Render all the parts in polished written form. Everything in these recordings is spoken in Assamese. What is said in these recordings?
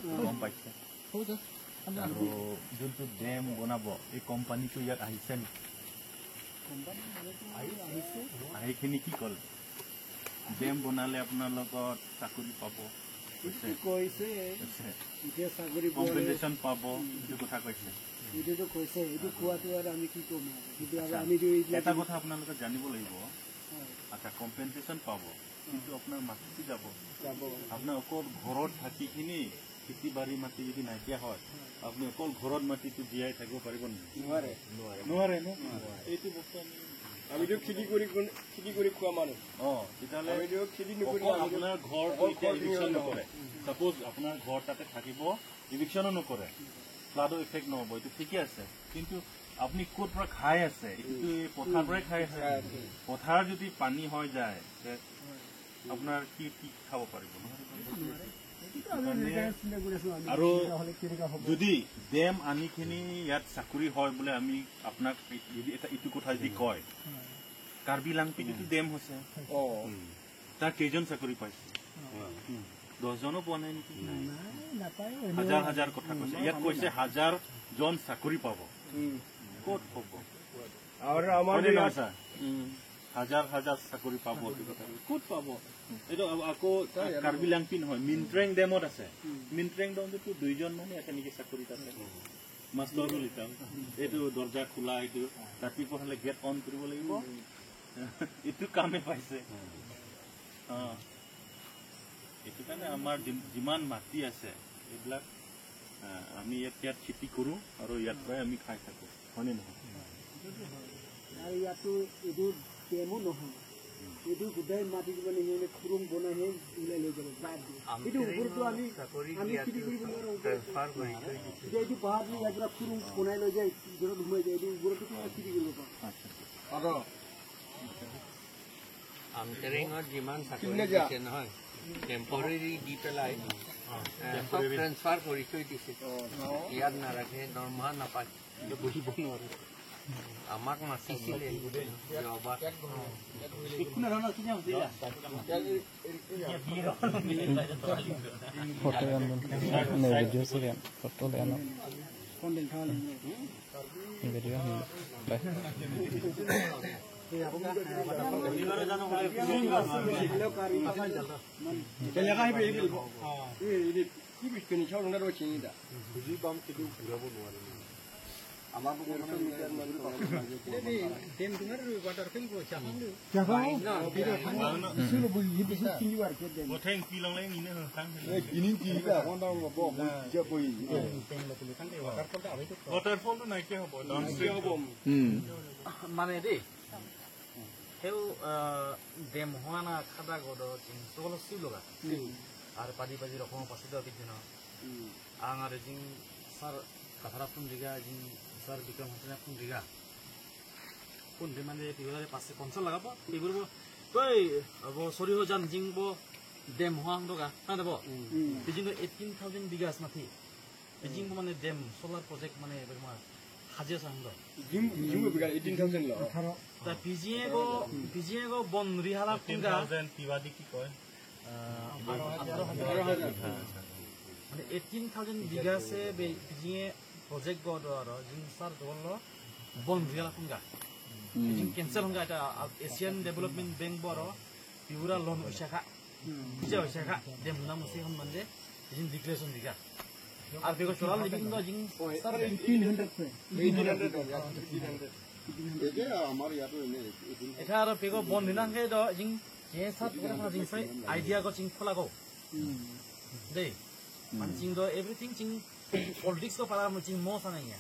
কথাটো গম পাইছে। আৰু যোনটো ডেম বনাব এই কোম্পানীটো ইয়াত আহিছে নেকি? আহিখিনি কি ক'ল? ডেম বনালে আপোনালোকৰ চাকৰি পাব কৈছে, কম্পেনচেশ্যন পাব, এইটো কথা কৈছে। এইটোতো কৈছে, এইটো কোৱাটো আৰু আমি কি ক'ম? কিন্তু আমি এটা কথা আপোনালোকে জানিব লাগিব। আচ্ছা, কম্পেনচেশ্যন পাব, কিন্তু আপোনাৰ মাটিটো যাব। আপোনাৰ অকল ঘৰত থাকিখিনি খেতি বাৰী মাটি যদি নাইকিয়া হয়, আপুনি অকল ঘৰত মাটিটো জীয়াই থাকিব পাৰিব নেকি? নোৱাৰে, নোৱাৰে ন? এইটো বস্তু আমিতো খেতি কৰি খোৱা মানুহ। তেতিয়াহ'লে আপোনাৰ ঘৰটো এতিয়া ইভিকশ্যন নকৰে। চাপ'জ আপোনাৰ ঘৰ তাতে থাকিব, ইভিকশ্যনো নকৰে, ফ্লাডো ইফেক্ট নহ'ব, এইটো ঠিকে আছে। কিন্তু আপুনি ক'ত পৰা খাই আছে? এইটোতো এই পথাৰ পৰাই খাই আছে। পথাৰ যদি পানী হৈ যায়, আপোনাৰ কি কি খাব পাৰিব? আৰু যদি ডেম আনিখিনি ইয়াত চাকৰি হয় বোলে, আমি আপোনাক যদি এটা ইটো কথা যদি কয়, কাৰ্বি লাংপিটোতো ডেম হৈছে, তাৰ কেইজন চাকৰি পাইছে? 10জনো পোৱা নাই নেকি? হাজাৰ হাজাৰ কথা কৈছে ইয়াত, কৈছে হাজাৰ জন চাকৰি পাব, ক'ত পাব? হাজাৰ হাজাৰ চাকৰি পাব, ক'ত পাব? এইটো আকৌ কাৰ্বি লাংপি নহয়, মিনট্ৰেং ডেমত আছে। মিনট্ৰেং ডেমটোতো 2জন মানুহ আছে নেকি চাকৰিত আছে? মাষ্টৰ লিটাম এইটো দৰ্জা খোলা, এইটো ৰাতিপুৱা হ'লে গেট অন কৰিব লাগিব, এইটো কামে পাইছে। এইটো কাৰণে আমাৰ যিমান মাটি আছে এইবিলাক আমি ইয়াত খেতি কৰোঁ আৰু ইয়াৰ পৰাই আমি খাই থাকোঁ, হয়নে নহয়? আৰু ইয়াতো এইটো ডেমো নহয়, এইটো গোটেই মাটিটো মানে সিহঁতে খুৰুং বনাইহে ওলাই লৈ যাব। এইটো ওপৰতো আমি খেতি কৰিব নোৱাৰোঁ। এতিয়া এইটো পাহাৰটো ইয়াৰ পৰা খুৰুং বনাই লৈ যায়, ভিতৰত সোমাই যায়, এইটো ওপৰতো খেতি কৰিব পাৰোঁ। আমটেৰেঙত যিমান চাকৰি দিছে নহয়, টেম্পৰেৰী দি পেলাই চব ট্ৰেন্সফাৰ কৰি থৈ দিছে, ইয়াত নাৰাখে, দৰমহা নাপায়, বহিব নোৱাৰে। আমাক মাতিছিলে যোৱাবাৰ। Photo video. ৱাটাৰফলটো নাইকিয়া হ'ব মানে দেই। সেও ডেম হোৱা না খাদা গদ সকলো চিউ লগা আৰু পাদি পাদি রকম পাশে দেওয়া বিদ্যুন আং আর জিং স্যার কাথারা কোন জায়গা জিং স্যার বিক্রম হোসেন কোন জায়গা কোন মানে বিভাগে পাশে কনসল লাগাবো এইবোৰ কই সৰি হো যান জিং বো ডেম হোৱা দগা না দেব বিজিং 18,000 বিঘা মাটি বিজিং মানে ডেম সোলার প্রজেক্ট মানে হাজিরা সাংদ জিং জিং বিঘা 18,000 ল তা বিজিয়ে গো বিজিয়ে গো বন রিহালা কুঙ্গা 18,000 তিবাদি কি কয় মানে 18,000 বিঘা সে বিজিয়ে প্রজেক্ট গো আর জিং সার দল বন রিহালা কুঙ্গা বিজিং ক্যান্সেল হুঙ্গা। এটা এশিয়ান ডেভেলপমেন্ট ব্যাংক বড় বিউরা লোন ওইসাখা বিজা ওইসাখা ডেম নাম মুসি হন মানে বিজিং ডিক্লারেশন দিগা আর বেগো চলাল লিখিং জিং স্যার 1800 এটা আর বেগো বন দিনাঙ্গে দ জিং যে সাত জিং সাই আইডিয়া গো জিং খোলাগো দেই মানে জিং দ এভরিথিং জিং পলিটিক্স গো পারা জিং মো সানাইয়া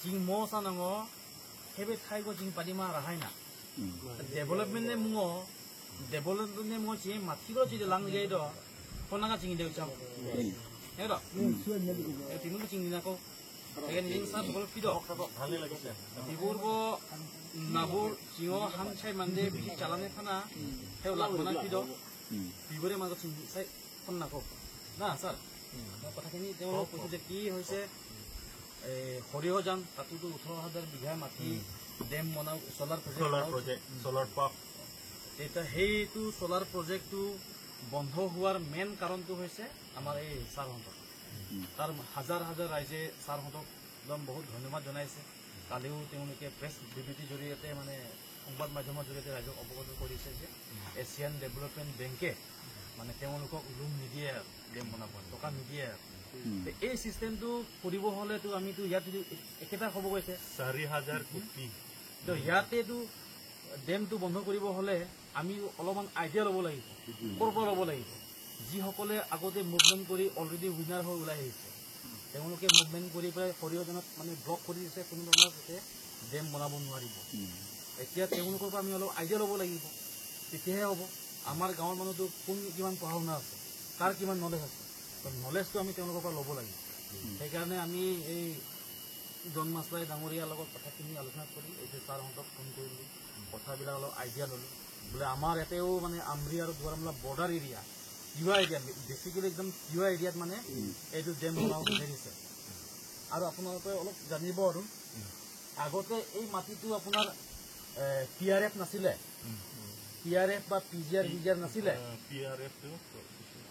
জিং মো সানাঙ্গো হেবে খাইগো জিং পাদিমা রাহাইনা ডেভেলপমেন্ট নে মুঙো ডেভেলপমেন্ট নে মুঙো যে মাথিগো যে লাং দ কোনাগা জিং দেউচাম 해라. 비물도 찍느냐고. 내가 인사 저걸 피도. ভালে লাগিছে। বিবুরব নাবুর জিও হামছাই মানদে বিহি চালানে থানা হেও লাগবো না পিদো। বিবুৰে মাজত চাই ফোন নাকো। না স্যাৰ। কথাখিনি তেওঁ কৈছে যে কি হৈছে এই সৰিয়হ যান তাতোতো 18,000 বিঘা মাটি ডেম বনাও solar project solar project solar park এতিয়া সেইটো সোলাৰ প্ৰজেক্টটো বন্ধ হোৱাৰ মেইন কাৰণটো হৈছে আমাৰ এই ছাৰহঁতৰ। তাৰ হাজাৰ হাজাৰ ৰাইজে ছাৰহঁতক একদম বহুত ধন্যবাদ জনাইছে। কালিও তেওঁলোকে প্ৰেছ বিবৃতিৰ জৰিয়তে মানে সংবাদ মাধ্যমৰ জৰিয়তে ৰাইজক অৱগত কৰিছে যে এছিয়ান ডেভেলপমেণ্ট বেংকে মানে তেওঁলোকক লোন নিদিয়ে আৰু ডেম বনাব টকা নিদিয়ে। আৰু এই চিষ্টেমটো কৰিব হ'লেতো আমিতো ইয়াত যদি একেটা হ'ব গৈছে 4000 কোটি, তো ইয়াতেতো ডেমটো বন্ধ কৰিব হ'লে আমি অলপমান আইডিয়া ল'ব লাগিব। ক'ৰ পৰা ল'ব লাগিব? যিসকলে আগতে মুভমেণ্ট কৰি অলৰেডি উইনাৰ হৈ ওলাই আহিছে, তেওঁলোকে মুভমেণ্ট কৰি পেলাই সৰিয়হজনক মানে ব্লক কৰি দিছে, কোনো ধৰণৰ তাতে ডেম বনাব নোৱাৰিব। এতিয়া তেওঁলোকৰ পৰা আমি অলপ আইডিয়া ল'ব লাগিব, তেতিয়াহে হ'ব। আমাৰ গাঁৱৰ মানুহটো কোন কিমান পঢ়া শুনা আছে, কাৰ কিমান নলেজ আছে, নলেজটো আমি তেওঁলোকৰ পৰা ল'ব লাগিব। সেইকাৰণে আমি এই জন মাছলাই ডাঙৰীয়াৰ লগত কথাখিনি আলোচনা কৰি এই ছাৰহঁতক ফোন কৰিলোঁ, কথাবিলাক অলপ আইডিয়া ল'লোঁ। বোলে আমাৰ ইয়াতেও মানে আমৰি আৰু Duwarmula border area, Tiwa area, basically একদম তিৱা এৰিয়াত মানে এইটো ডেম বনাব বিচাৰিছে। আৰু আপোনালোকে অলপ জানিব আৰু আগতে এই মাটিটো আপোনাৰ পি আৰ এফ নাছিলে, পি আৰ এফ বা P G R B G R নাছিলে,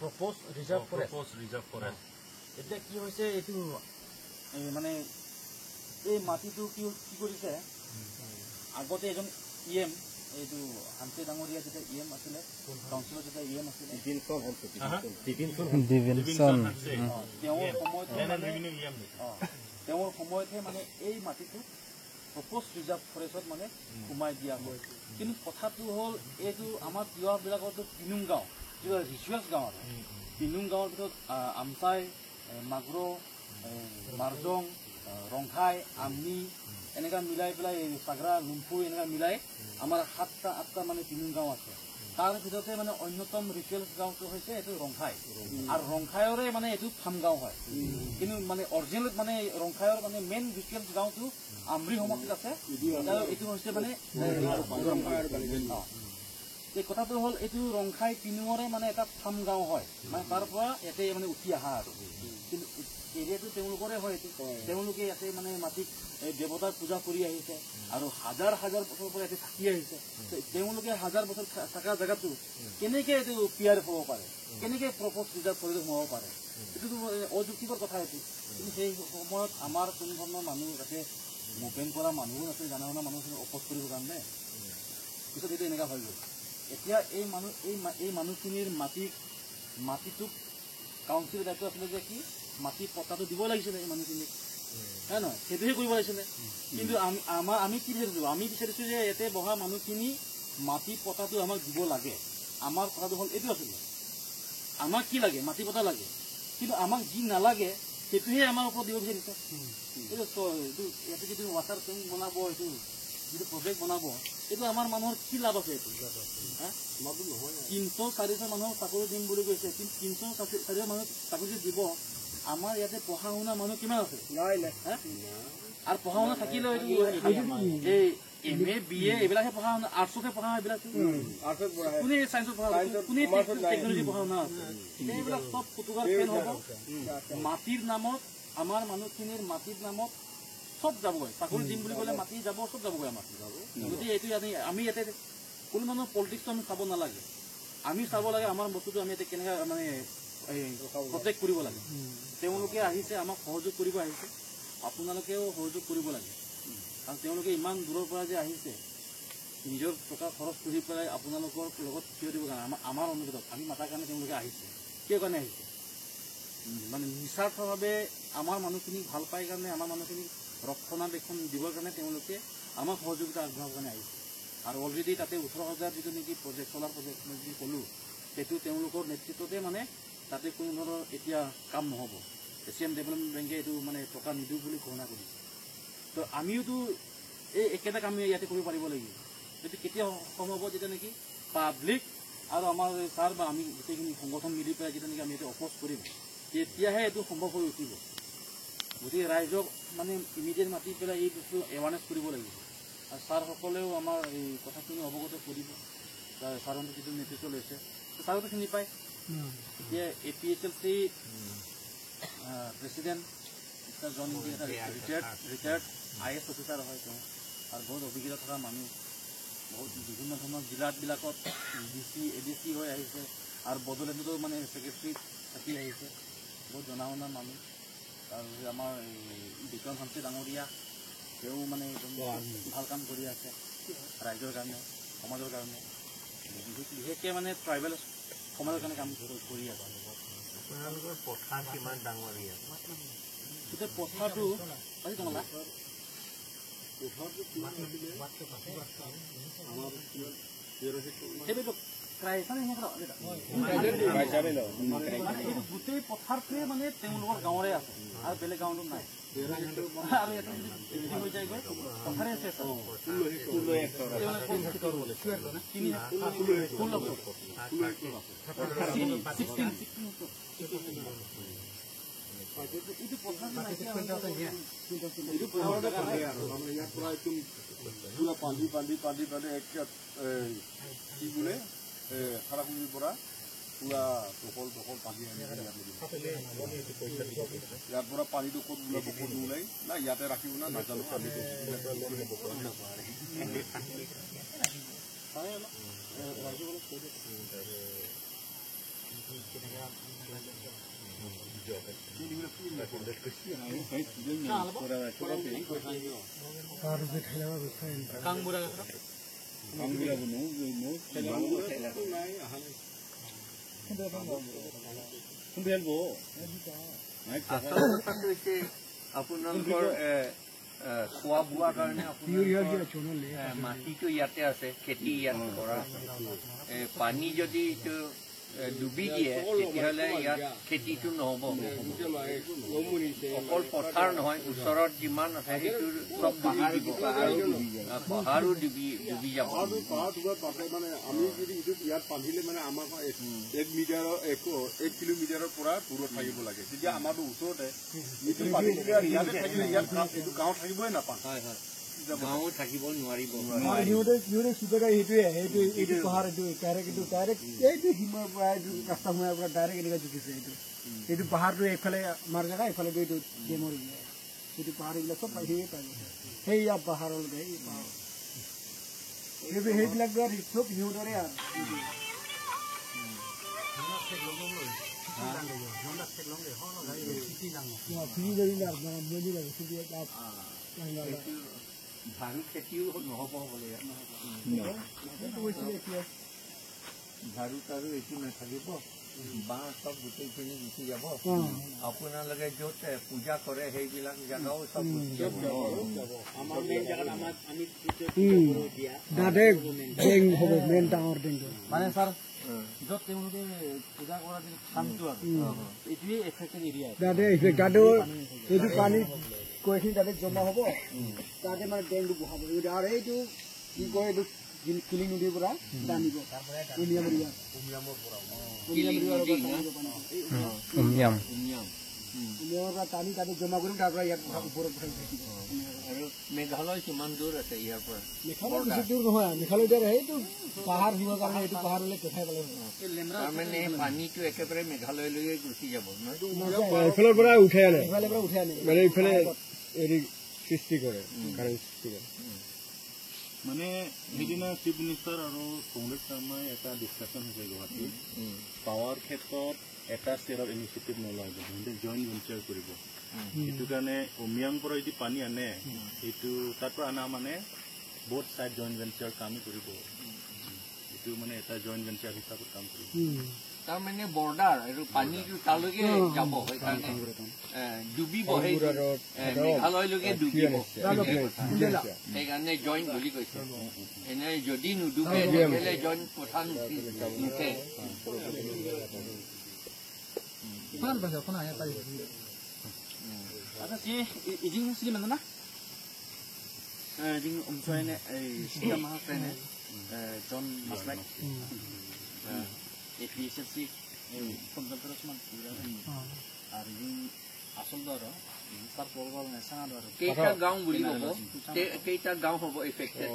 প্ৰপ'জ ৰিজাৰ্ভ ফৰেষ্ট। এতিয়া কি হৈছে, এইটো মানে এই মাটিটো কি কি কৰিছে, আগতে এজন ই এম, এইটো হামচে ডাঙৰীয়া যেতিয়া ই এম আছিলে, কাউন্সিলত যেতিয়া ই এম আছিলে, তেওঁৰ সময়তহে মানে এই মাটিটো প্ৰপ'জ ৰিজাৰ্ভ ফৰেষ্টত মানে সোমাই দিয়া হয়। কিন্তু কথাটো হ'ল এইটো আমাৰ তিৱাবিলাকতো পিনুং গাঁও, যিটো ৰিচুৱেলছ গাঁও, আৰু পিনুং গাঁৱৰ ভিতৰত আমচাই, মাগ্ৰ, মাৰজং, ৰংখাই, আমনি এনেকুৱা মিলাই পেলাই চাগৰা, লুম্ফু এনেকুৱা মিলাই আমাৰ 7টা 8টা মানে পিনুং গাঁও আছে। তাৰ ভিতৰতে মানে অন্যতম ৰিচুৱেলছ গাঁওটো হৈছে এইটো ৰংখাই, আৰু ৰংখাইৰে মানে এইটো ফাৰ্ম গাঁও হয়। কিন্তু মানে অৰিজিনেল মানে ৰংখাইৰ মানে মেইন ৰিচুৱেলছ গাঁওটো আমৰি সমষ্টিত আছে, আৰু এইটো হৈছে মানে এই কথাটো হ'ল এইটো ৰংখাই পিনুঙৰে মানে এটা ফাৰ্ম গাঁও হয়, মানে তাৰ পৰা ইয়াতে মানে উঠি অহা আৰু। কিন্তু এৰিয়াটো তেওঁলোকৰে হয়, এইটো তেওঁলোকে ইয়াতে মানে মাটিক দেৱতাৰ পূজা কৰি আহিছে আৰু হাজাৰ হাজাৰ বছৰৰ পৰা ইয়াতে থাকি আহিছে। তেওঁলোকে হাজাৰ বছৰ থকা জেগাটো কেনেকে এইটো পি আৰ হ'ব পাৰে, কেনেকে প্ৰপ'জ ৰিজাৰ্ভ ফৰেষ্ট সোমাব পাৰে, এইটোতো অযুক্তিকৰ কথা এইটো। কিন্তু সেই সময়ত আমাৰ কোনো ধৰণৰ মানুহ ইয়াতে মুভমেণ্ট কৰা মানুহো নাছিল, জানা শুনা মানুহ নাছিল অপ'জ কৰিবৰ কাৰণে। পিছত এইটো এনেকুৱা হৈ গ'ল। এতিয়া এই মানুহ এই মানুহখিনিৰ মাটিটোক কাউন্সিলৰ দায়িত্ব আছিলে যে কি মাটি পট্টাটো দিব লাগিছিলে এই মানুহখিনিক, হয় নহয়, সেইটোহে কৰিব লাগিছিলে। কিন্তু আমি কি বিচাৰিছোঁ, আমি বিচাৰিছোঁ যে ইয়াতে বহা মানুহখিনি মাটি পট্টাটো আমাক দিব লাগে। আমাৰ কথাটো হ'ল এইটো আছিলে, আমাক কি লাগে, মাটি পট্টা লাগে, কিন্তু আমাক যি নালাগে সেইটোহে আমাৰ ওপৰত দিব বিচাৰিছে। এইটো এইটো ইয়াতে যিটো ৱাটাৰ টেংক বনাব, এইটো যিটো প্ৰজেক্ট বনাব, এইটো আমাৰ মানুহৰ কি লাভ আছে? এইটো 300-400 মানুহক চাকৰি দিম বুলি কৈছে, কিন্তু 300-400 মানুহক চাকৰি দিব, আমাৰ ইয়াতে পঢ়া শুনা মানুহ কিমান আছে? আৰু পঢ়া শুনা থাকিলেও এইটো এই এম এ বি এ এইবিলাকহে পঢ়া শুনা, আৰ্টছতহে পঢ়া এইবিলাক, কোনে চায়েন্সত পঢ়া, কোনে টেকনলজি পঢ়া শুনা আছে, সেইবিলাক চব ফুটুকাৰ ফেন হ'ব। মাটিৰ নামত আমাৰ মানুহখিনিৰ মাটিৰ নামত চব যাবগৈ, চাকৰি দিম বুলি ক'লে মাটি যাব, চব যাবগৈ আমাৰ। গতিকে এইটো আমি ইয়াতে কোনো ধৰণৰ পলিটিক্সটো আমি চাব নালাগে, আমি চাব লাগে আমাৰ বস্তুটো আমি ইয়াতে কেনেকৈ মানে প্ৰটেক্ট কৰিব লাগে। তেওঁলোকে আহিছে আমাক সহযোগ কৰিব আহিছে, আপোনালোকেও সহযোগ কৰিব লাগে। কাৰণ তেওঁলোকে ইমান দূৰৰ পৰা যে আহিছে, নিজৰ টকা খৰচ কৰি পেলাই আপোনালোকৰ লগত থিয় দিবৰ কাৰণে, আমাৰ অনুৰোধত আমি মাতাৰ কাৰণে তেওঁলোকে আহিছে। কিয় কাৰণে আহিছে? মানে নিস্বাৰ্থভাৱে আমাৰ মানুহখিনিক ভাল পাই কাৰণে, আমাৰ মানুহখিনিক ৰক্ষণাবেক্ষণ দিবৰ কাৰণে তেওঁলোকে আমাক সহযোগিতা আগবঢ়াবৰ কাৰণে আহিছে। আৰু অলৰেডি তাতে 18,000 যিটো নেকি প্ৰজেক্ট, চ'লাৰ প্ৰজেক্ট মই যি ক'লোঁ, সেইটো তেওঁলোকৰ নেতৃত্বতে মানে তাতে কোনো ধৰণৰ এতিয়া কাম নহ'ব। এছিয়ান ডেভেলপমেণ্ট বেংকে এইটো মানে টকা নিদিওঁ বুলি ঘোষণা কৰিছে। তো আমিওতো এই একেটা কাম ইয়াতে কৰিব পাৰিব লাগিব। এইটো কেতিয়া সম্ভৱ হ'ব, যেতিয়া নেকি পাব্লিক আৰু আমাৰ ছাৰ বা আমি গোটেইখিনি সংগঠন মিলি পেলাই যেতিয়া নেকি আমি এইটো অপ'জ কৰিম, তেতিয়াহে এইটো সম্ভৱ হৈ উঠিব। গতিকে ৰাইজক মানে ইমিডিয়েট মাতি পেলাই এই বস্তু এৱাৰনেছ কৰিব লাগিব। আৰু ছাৰসকলেও আমাৰ এই কথাখিনি অৱগত কৰিব। ছাৰহঁতে যিটো নেতৃত্ব লৈছে, ছাৰহঁতে চিনি পায়। এতিয়া A P H L C president mister John, retired I S officer হয় তেওঁ, আৰু বহুত অভিজ্ঞতা থকা মানুহ, বহুত বিভিন্ন ধৰণৰ জিলাবিলাকত D C A D C হৈ আহিছে, আৰু বড়োলেণ্ডতো মানে ছেক্ৰেটাৰী থাকি আহিছে, বহুত জনা শুনা মানুহ। আৰু আমাৰ বিক্ৰম হামচি ডাঙৰীয়া তেওঁ মানে একদম ভাল কাম কৰি আছে ৰাইজৰ কাৰণে, সমাজৰ কাৰণে, বিশেষকৈ মানে ট্ৰাইবেল সমাজৰ কাৰণে কাম কৰি আছে। আপোনালোকৰ পথাৰ কিমান ডাঙৰ ইয়াত? গোটেই পথাৰটো গোটেই পথাৰটোৱে মানে তেওঁলোকৰ গাঁৱৰে আছে আৰু বেলেগ গাঁৱতো নাই। আৰু ইয়াতে যদি হৈ যায়গৈ পথাৰে আছে। পুৰা বান্ধি বান্ধি বান্ধি বান্ধি এক কি বোলে খাৰাকুলিৰ পৰা পুৰা দখল দখল পানী আনি ইয়াৰ পৰা পানীটো ক'ত ওলাব ক'ত নোলায় না ইয়াতে ৰাখিব না নাজানো আমি। আচল কথাটো হৈছে আপোনালোকৰ খোৱা বোৱাৰ কাৰণে আপোনালোকৰ মাটিটো ইয়াতে আছে, খেতি ইয়াত কৰা, পানী যদি এইটো ডুবি দিয়ে তেতিয়াহ'লে ইয়াত খেতিটো নহ'ব। অকল পথাৰ নহয়, ওচৰত যিমান আছে সেইটো চব ডুবি দিব, পাহাৰো ডুবি ডুবি যাব। মানে আমি যদি এইটো ইয়াত বান্ধিলে মানে আমাৰ 1 কিলোমিটাৰৰ পৰা দূৰত থাকিব লাগে, তেতিয়া আমাৰতো ওচৰতে এইটো বান্ধি ইয়াতে থাকিলে ইয়াত এইটো গাঁৱত থাকিবই নাপাওঁ। হয় হয়, গাঁও থাকিব নোৱাৰিব। সেইটোৱে সেইটো এইটো পাহাৰ এইটো ডাইৰেক্ট এইটো ডাইৰেক্ট এইটো সীমাৰ পৰা এইটো ৰাস্তা সোমাৰ পৰা ডাইৰেক্ট এনেকুৱা জুকিছে। এইটো এইটো পাহাৰটো এইফালে আমাৰ জেগা, এইফালে এইটো ডেমৰ এইটো পাহাৰ এইবিলাক চব সেয়ে পাই গৈছে। সেইয়া পাহাৰলৈকে এই পাহাৰ সেইবিলাক চব সিহঁতৰে আৰু। ধান খেতিও নহ'ব বোলে ইয়াত, ঝাৰু তাৰু একো নাথাকিব, বাঁহ চব গোটেইখিনি গুচি যাব। আপোনালোকে য'ত পূজা কৰে সেইবিলাক জেগাও চব গুচি যাব। মানে ছাৰ য'ত তেওঁলোকে পূজা কৰা যিটো থানটো আৰু এইটোৱে এফেক্টেড এৰিয়া। এইটো পানী কৈখিনি তাতে জমা হ'ব, তাতে মানে ডেংটো বহাব। আৰু এইটো কি কয় এইটো কিলিং নদীৰ পৰা টানিব, উমিয়ামৰ পৰা টানি তাতে জমা কৰিম, তাৰ পৰা ইয়াত ওপৰত পঠাই থাকিব। আৰু মেঘালয় কিমান দূৰ আছে ইয়াৰ পৰা? মেঘালয় বেছি দূৰ নহয়, মেঘালয় সেইটো পাহাৰ হোৱাৰ কাৰণে সেইটো পাহাৰলৈ দেখাই পালে তাৰমানে পানীটো একেবাৰে মেঘালয়লৈকে গুচি যাব। এইফালৰ পৰা উঠাই আনে, এইফালৰ পৰা উঠাই আনে, মানে এইফালে হেৰি সৃষ্টি কৰে, কাৰেণ্ট সৃষ্টি কৰে। মানে সেইদিনা চিফ মিনিষ্টাৰ আৰু কংগ্ৰেছ শৰ্মাই এটা ডিছকাশ্যন হৈছে গুৱাহাটীত। পাৱাৰ ক্ষেত্ৰত এটা ষ্টেটৰ ইনিচিয়েটিভ নলয়, সিহঁতে জইণ্ট ভেঞ্চাৰ কৰিব। সেইটো কাৰণে উমিয়াং পৰা যদি পানী আনে, সেইটো তাৰ পৰা অনা মানে বহুত চাইড জইণ্ট ভেঞ্চাৰ কামেই কৰিব। এইটো মানে এটা জইণ্ট ভেঞ্চাৰ হিচাপত কাম কৰিব। তাৰমানে বৰ্ডাৰ আৰু পানীটো তালৈকে যাব, সেইকাৰণে ডুবিব, সেই মেঘালয়লৈকে ডুবিব, সেইকাৰণে জইণ্ট বুলি কৈছে। এনে যদি নুডুবে তেতিয়াহ'লে জইণ্ট কথা নুঠে। জন মাছলাই APSLC কেইটা গাঁও বুলি ক'ব, কেইটা গাঁও হ'ব এফেক্টেড?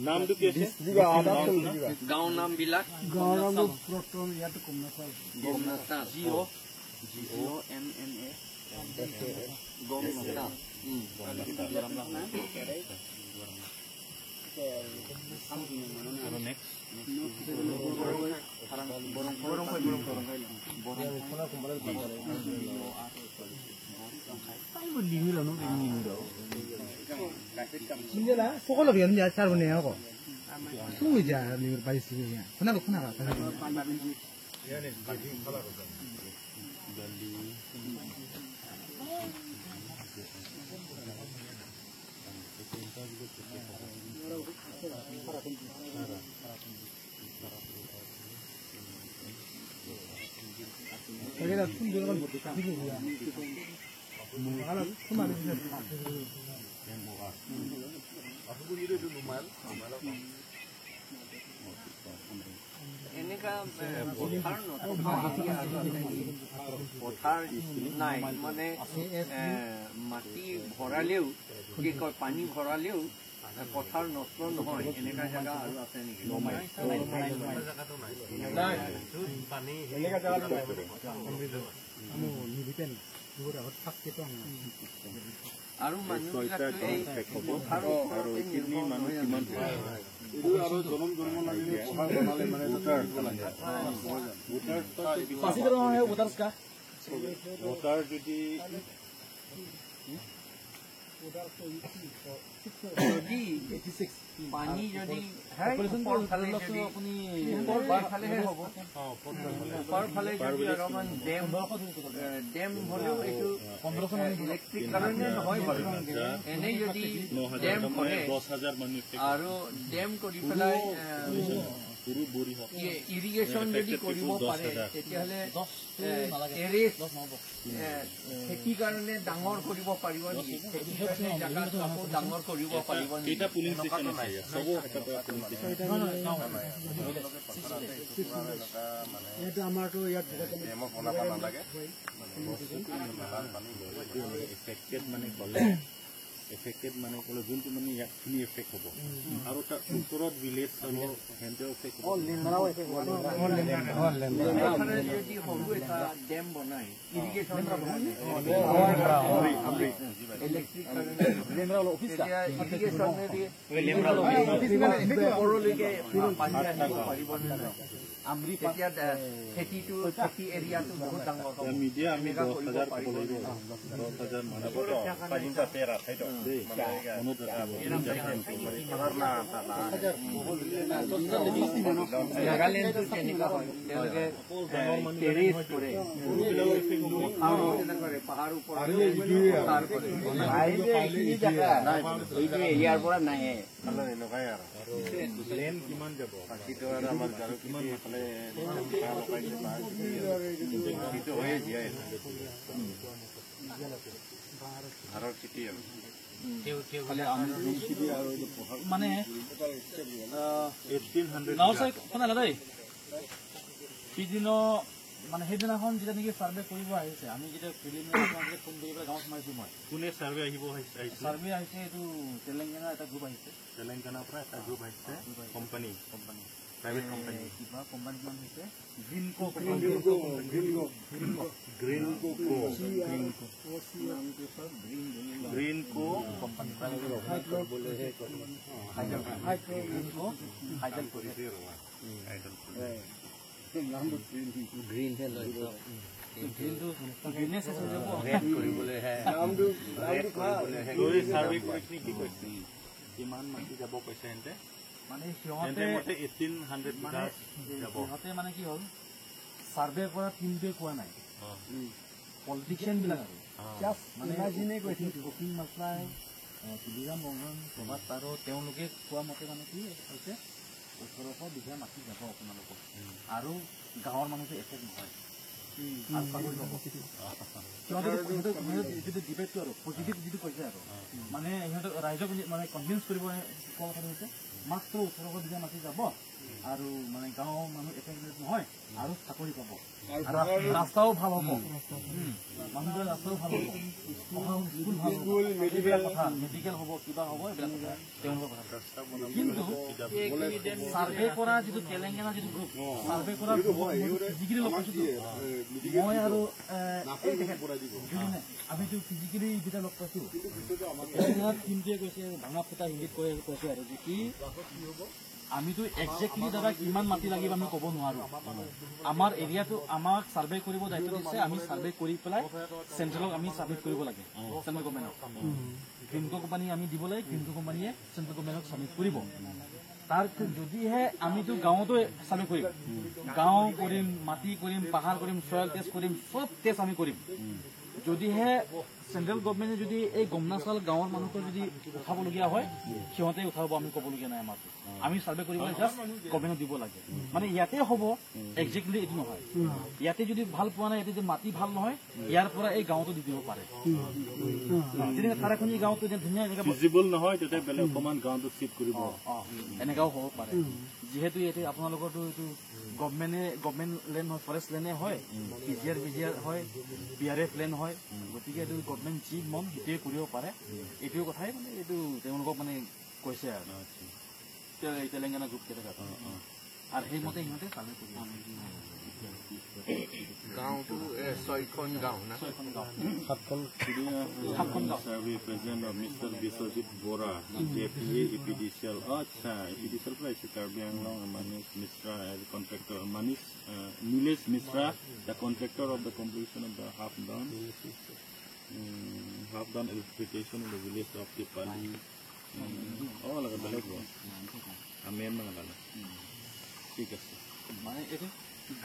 নামটো কি আছে? গাঁও নাম বিলাক? গাঁৱৰ নামটো প্ৰথম ইয়াত গম নাপাওঁ। G O N N A গম নাপাওঁ। আৰু নেক্সট এনেকা পথাৰ নথকা পথাৰ নাই, মানে মাটি ভৰালেও কি কয় পানী ভৰালেও পথাৰ নষ্ট নহয়, এনেকা জেগা আৰু আছে নেকি? আৰু মানুহবিলাক এই পথাৰৰ ওপৰতে নিৰ্ভৰ নহয় জানো? ভোটাৰ যদি যদি পানী যদি ওপৰ ফালেহে হ'ব, ওপৰ ফালে যদি অলপমান ডেম হ'লেও এইটো ইলেক্ট্ৰিক কাৰণে নহয় বাৰু, এনেই যদি ডেম কৰে আৰু ডেম কৰি পেলাই ইৰিগেশ্যন যদি কৰিব পাৰে তেতিয়াহ'লে টেৰেছ খেতিৰ কাৰণে ডাঙৰ কৰিব পাৰিব নেকি? খেতিৰ কাৰণে জেগাটো আকৌ ডাঙৰ কৰিব পাৰিব নেকি? আমাৰতো ইয়াত এফেক্টেড মানে ক'লে এফেক্টেড মানে ক'লে যোনটো মানে ইয়াতখিনি এফেক্ট হ'ব আৰু তাৰ ওচৰত ভিলেজ চাব সিহঁতেও এফেক্ট হ'ব। যদি সৰু এটা ডেম বনাই ইৰিগেশ্যন ইলেক্ট্ৰিক তেতিয়া ইৰিগেশ্যনেদি ওপৰলৈকে পানী আহিব পাৰিব নে নাই? তেতিয়া খেতিটো খেতি এৰিয়াটো বহুত ডাঙৰ হ'ব। মিডিয়া আমি 10,000 ক'ব লাগিব, 10,000 মানুহ দেই মনত ৰাখিব। নাগালেণ্ডটো তেনেকুৱা হয়, তেওঁলোকে টেৰেছ কৰে, কৰে পাহাৰ ওপৰত পথাৰ কৰে। ইয়াৰ পৰা নাহে। লেন কিমান যাব? কিমান মানে 1800 পিছদিনা মানে সেইদিনাখন যেতিয়া নেকি চাৰ্ভে কৰিব আহিছে, আমি যেতিয়া প্ৰিলিমিনাৰী ফোন কৰি পেলাই গাঁৱত সোমাইছো মই। কোনে চাৰ্ভে আহিব আহিছে? চাৰ্ভে আহিছে এইটো তেলেংগানা এটা গ্ৰুপ আহিছে। তেলেংগানাৰ পৰা এটা গ্ৰুপ আহিছে, কোম্পানী কোম্পানী প্ৰাইভেট কোম্পানী কিবা কোম্পানীৰ নাম হৈছে গ্ৰীণকো গ্ৰীণকো গ্ৰীণকো কোম্পানী গ্ৰীণকো হাইডেল কৰিছে। গ্ৰীণহে লৈ চাৰ্ভে কৰি কিনি কি কৈছে, কিমান মাটি যাব কৈছে এন্তে? মানে সিহঁতে মতে 1800 মানে যাব। সিহঁতে মানে কি হ'ল, চাৰ্ভে কৰা টিমটোৱে কোৱা নাই, পলিটিচিয়ান বিলাক আৰু মানে অসীম মাছলাই, তুলিৰাম ৰংহাং, প্ৰভাত আৰু তেওঁলোকে কোৱা মতে মানে কি হৈছে 1800 বিঘা মাটি যাব আপোনালোকৰ আৰু গাঁৱৰ মানুহটো এফেক্ট নহয় আৰু চাকৰি পাব। সিহঁতে যিটো ডিবেটটো আৰু পজিটিভ যিটো কৈছে আৰু মানে সিহঁতে ৰাইজক মানে কনভিন্স কৰিব কোৱা কথাটো হৈছে মাত্ৰ 1800 বিঘা মাটি যাব আৰু মানে গাঁৱৰ মানুহ এফেক্টেড নহয় আৰু চাকৰি পাব, ৰাস্তাও ভাল হ'ব, মানুহবোৰৰ ৰাস্তাও ভাল হ'ব, স্কুল ভাল হ'ব, এইবিলাক কথা, মেডিকেল হ'ব, কিবা হ'ব, এইবিলাক কথা তেওঁলোকৰ কথা। কিন্তু চাৰ্ভে কৰা যিটো তেলেংগানা যিটো গ্ৰুপ চাৰ্ভে কৰা ফিজিকেলি লগ পাইছো মই আৰু আমিতো ফিজিকেলি যেতিয়া লগ পাইছো, টিমটোৱে কৈছে ভাঙা ফুটা হিন্দীত কৈছে আৰু যে কি আমিতো একজেক্টলি দাদা কিমান মাটি লাগিব আমি ক'ব নোৱাৰো, আমাৰ এৰিয়াটো আমাক চাৰ্ভে কৰিব দায়িত্ব দিছে, আমি চাৰ্ভে কৰি পেলাই চেণ্ট্ৰেলক আমি ছাবমিট কৰিব লাগে, চেণ্ট্ৰেল গভৰ্ণমেণ্টক। গ্ৰীণকো কোম্পানী আমি দিব লাগে, গ্ৰীণকো কোম্পানীয়ে চেণ্ট্ৰেল গভৰ্ণমেণ্টক ছাবমিট কৰিব। তাৰ যদিহে আমিতো গাঁৱতো চাৰ্ভে কৰিম, গাঁও কৰিম, মাটি কৰিম, পাহাৰ কৰিম, চয়েল টেষ্ট কৰিম, চব টেষ্ট আমি কৰিম। যদিহে চেণ্ট্ৰেল গভৰ্ণমেণ্টে যদি এই গমনাচাল গাঁৱৰ মানুহক যদি উঠাবলগীয়া হয়, সিহঁতে উঠাব, আমি ক'বলগীয়া নাই। আমাৰটো আমি চাৰ্ভে কৰিব জাষ্ট গভৰ্ণমেণ্টক দিব লাগে, মানে ইয়াতে হ'ব, একজেক্টলি এইটো নহয়। ইয়াতে যদি ভাল পোৱা নাই, ইয়াতে যদি মাটি ভাল নহয়, ইয়াৰ পৰা এই গাঁৱতো দি দিব পাৰে। যেনেকৈ খাৰাখুনি গাঁৱতো ধুনীয়া নহয়, তেতিয়া বেলেগ অকণমান গাঁৱটো চিফ্ট কৰিব, এনেকাও হ'ব পাৰে। যিহেতু ইয়াতে আপোনালোকৰতো এইটো গভৰ্ণমেণ্ট লেণ্ড নহয়, ফৰেষ্ট লেণ্ডে হয়, P G R B G R হয়, বি আৰ এফ লেণ্ড হয়, গতিকে এইটো গভৰ্ণমেণ্ট যি মন সেইটোৱে কৰিব পাৰে। এইটো কথাই মানে এইটো তেওঁলোকক মানে কৈছে আৰু তেলেংগানা গ্ৰুপ কেইটা, আৰু সেইমতে সিহঁতে চাৰ্ভে কৰিব। গাঁওটো ছয়খন গাঁও না? ছয়খন গাঁও, সাতখন গাঁও। Survey present of Mr. Biswajit Bora, JPA EPDCL. আচ্ছা, EPDCL পৰা আহিছে। Karbi Anglong Manish Mishra as contractor, Manish Nilesh Mishra, the contractor of the completion of the half done electrification in the village of Tipali. অ লগা বেলেগ আমি নালাগে, ঠিক আছে। মানে এইটো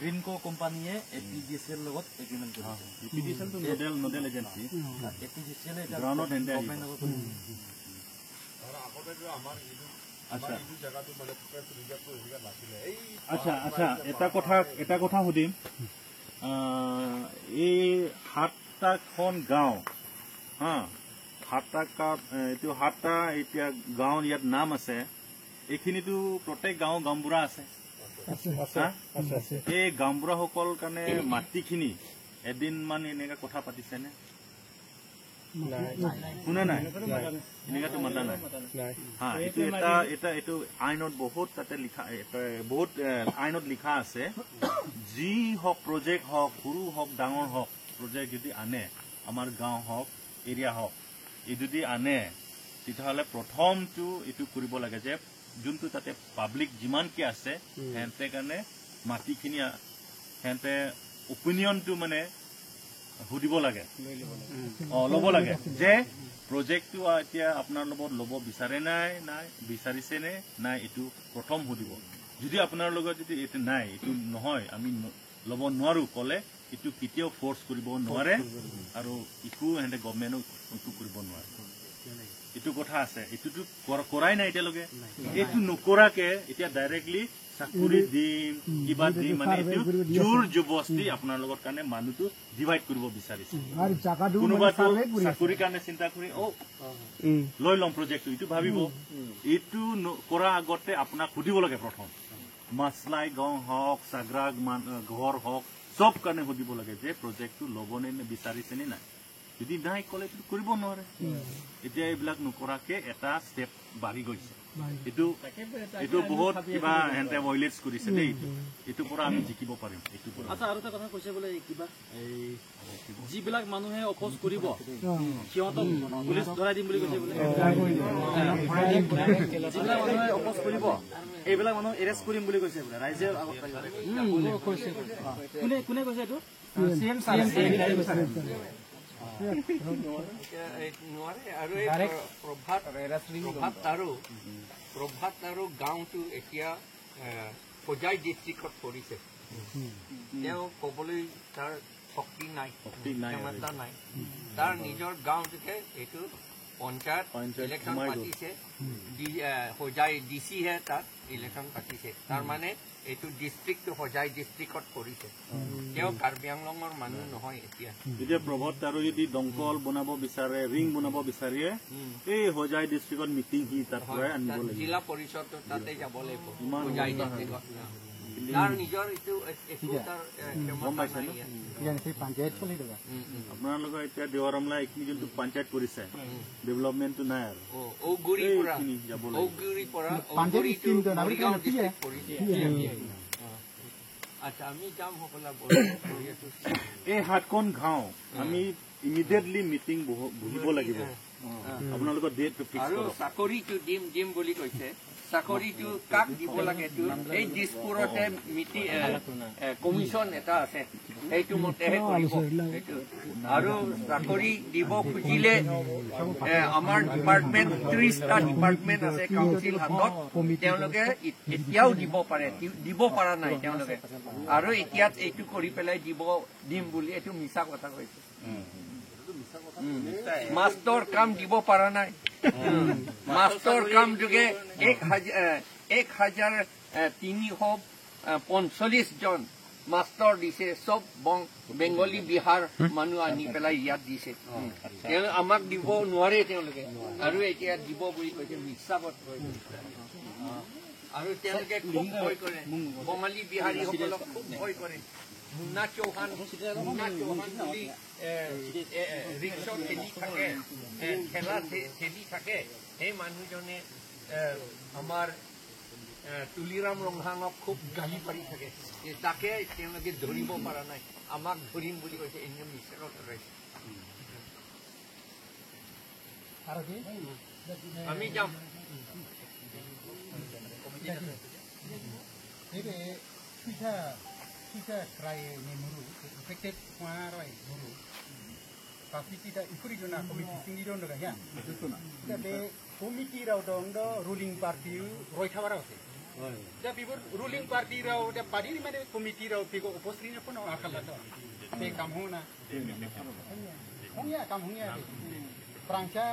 গ্ৰীণকো কোম্পানীয়ে A P D C L লগত এগ্ৰিমেণ্ট কৰিছে। এ পি ডি চি এলটো nodal agency, A P D C L গ্ৰাউণ্ডত হেণ্ডে আহিব। আচ্ছা আচ্ছা, এটা কথা সুধিম, এই সাতটাখন গাঁও, হা সাতটা এইটো সাতটা এতিয়া গাঁও ইয়াত নাম আছে, এইখিনিতো প্ৰত্যেক গাঁও গাঁওবুঢ়া আছে। এই গাঁওবুঢ়াসকল কাৰণে মাটিখিনি এদিন মান এনেকা কথা পাতিছেনে? শুনা নাই, এনেকাতো মাতা নাই। হা, এইটো এটা এটা এইটো আইনত বহুত তাতে লিখা, বহুত আইনত লিখা আছে, যি হওক প্ৰজেক্ট হওক, সৰু হওক ডাঙৰ হওক, প্ৰজেক্ট যদি আনে, আমাৰ গাঁও হওক এৰিয়া হওক, এই যদি আনে, তেতিয়াহ'লে প্ৰথমটো এইটো কৰিব লাগে যে যোনটো তাতে পাব্লিক যিমানকি আছে সিহঁতে কাৰণে মাটিখিনি সিহঁতে অপিনিয়নটো মানে সুধিব লাগে, ল'ব লাগে যে প্ৰজেক্টটো এতিয়া আপোনাৰ লগত ল'ব বিচাৰে নাই, নাই বিচাৰিছে নে নাই, এইটো প্ৰথম সুধিব। যদি আপোনাৰ লগত যদি এইটো নাই, এইটো নহয়, আমি ল'ব নোৱাৰো ক'লে, এইটো কেতিয়াও ফ'ৰ্চ কৰিব নোৱাৰে আৰু একো সিহঁতে গভমেণ্টও একো কৰিব নোৱাৰে। এইটো কথা আছে, এইটোতো কৰাই নাই এতিয়ালৈকে। এইটো নকৰাকে এতিয়া ডাইৰেক্টলি চাকৰি দিম কিবা দিম, মানে এইটো জোৰ জবস্তি আপোনাৰ লগত কাৰণে মানুহটো ডিভাইড কৰিব বিচাৰিছে। কোনোবাটো চাকৰিৰ কাৰণে চিন্তা কৰি অ লৈ ল'ম প্ৰজেক্টটো, এইটো ভাবিব। এইটো কৰাৰ আগতে আপোনাক সুধিব লাগে প্ৰথম, মাছলাই গাঁও হওক, চাগৰা ঘৰ হওক, চব কাৰণে সুধিব লাগে যে প্ৰজেক্টটো ল'বনে বিচাৰিছে নে নাই। যদি নাই ক'লে এইটো কৰিব নোৱাৰে। এতিয়া এইবিলাক নকৰাকে এটা ষ্টেপ বাঢ়ি গৈছে। এইটো এইটো বহুত কিবা সিহঁতে ভাইলেটছ কৰিছে দেই, এইটো পৰা আমি জিকিব পাৰিম। এইটো পৰা আচ্ছা, আৰু এটা কথা কৈছে বোলে কিবা এই যিবিলাক মানুহে অপ'জ কৰিব সিহঁতক পুলিচ ধৰাই দিম বুলি কৈছে বোলে। যিবিলাক মানুহে অপ'জ কৰিব এইবিলাক মানুহ এৰেষ্ট কৰিম বুলি কৈছে বোলে ৰাইজে। কোনে কোনে কৈছে এইটো? নোৱাৰে। আৰু এই প্ৰভাত আৰু গাঁওটো এতিয়া হোজাই ডিষ্ট্ৰিক্টত পৰিছে। তেওঁ ক'বলৈ তাৰ শক্তি নাই, ক্ষমতা নাই, তাৰ নিজৰ গাঁওটোকে এইটো পঞ্চায়ত ইলেকশ্যন পাতিছে, হোজাই ডি চিহে তাত ইলেকশ্যন পাতিছে। তাৰমানে এইটো ডিষ্ট্ৰিক্টটো হোজাই ডিষ্ট্ৰিক্টত পৰিছে। তেওঁ কাৰ্বি আংলঙৰ মানুহ নহয়। এতিয়া এতিয়া প্ৰভত আৰু যদি দমকল বনাব বিচাৰে, ৰিং বনাব বিচাৰে, এই হোজাই ডিষ্ট্ৰিক্টত মিটিং সি তাত পৰাই আনিব লাগিব। জিলা পৰিষদটো তাতে যাব লাগিব, হোজাই ডিষ্ট্ৰিক্টত। তাৰ নিজৰ এইটো একো তাৰ ক্ষমতা নাই। আপোনালোকৰ এতিয়া দেৱাৰমলা এইখিনি যোনটো পঞ্চায়ত কৰিছে, ডেভেলপমেণ্টটো নাই আৰু। ঔগুৰিৰ পৰা ঔগুৰিৰ পৰা ঔগুৰিটো মৰিগাঁও ডিষ্ট্ৰিক্ট পৰিছে। আচ্ছা, আমি যাম সকলো। এই সাতখন গাঁও আমি ইমিডিয়েটলি মিটিং বহিব লাগিব। আপোনালোকৰ ডেটটো ফিক্স আৰু চাকৰিটো দিম দিম বুলি কৈছে। চাকৰিটো কাক দিব লাগে? এই দিছপুৰতে মিটিং কমিশ্যন এটা আছে, সেইটো মতেহে কৰিব। সেইটো আৰু চাকৰি দিব খুজিলে আমাৰ ডিপাৰ্টমেণ্ট 30টা ডিপাৰ্টমেণ্ট আছে কাউন্সিল হাতত, তেওঁলোকে এতিয়াও দিব পাৰে, দিব পৰা নাই তেওঁলোকে। আৰু এতিয়া এইটো কৰি পেলাই দিব দিম বুলি এইটো মিছা কথা কৈছে। মাষ্টৰ কাম দিব পৰা নাই। মাষ্টৰ কাম যোগে 1345 জন মাষ্টৰ দিছে, চব বেংগলী বিহাৰ মানুহ আনি পেলাই ইয়াত দিছে। তেওঁ আমাক দিব নোৱাৰে তেওঁলোকে, আৰু এতিয়া দিব বুলি কৈছে, মিছা কথা কৈছে। আৰু তেওঁলোকে খুব ভয় কৰে, বঙালী বিহাৰীসকলক খুব ভয় কৰে। মুন্না চৌহান বুলি ৰিক্সা ঠেলি থাকে, ঠেলা ঠেলি থাকে, সেই মানুহজনে আমাৰ তুলিৰাম ৰংহাঙক খুব গালি পাৰি থাকে। তাকে তেওঁলোকে ধৰিব পৰা নাই, আমাক ধৰিম বুলি কৈছে। এনে মিছা কথা কৈছে। আমি যাম। Kita krai ni muru, affected kuarai muru. Pasti kita ikut itu na komiti tinggi dong dengan ya. Tapi komiti rau dong do ruling party roi khabar ase. Tapi ruling party rau dia padi ni mana komiti rau pigo oposisi ni pun akal lah. Pe kam hona. Hongya kam hongya. Prangsa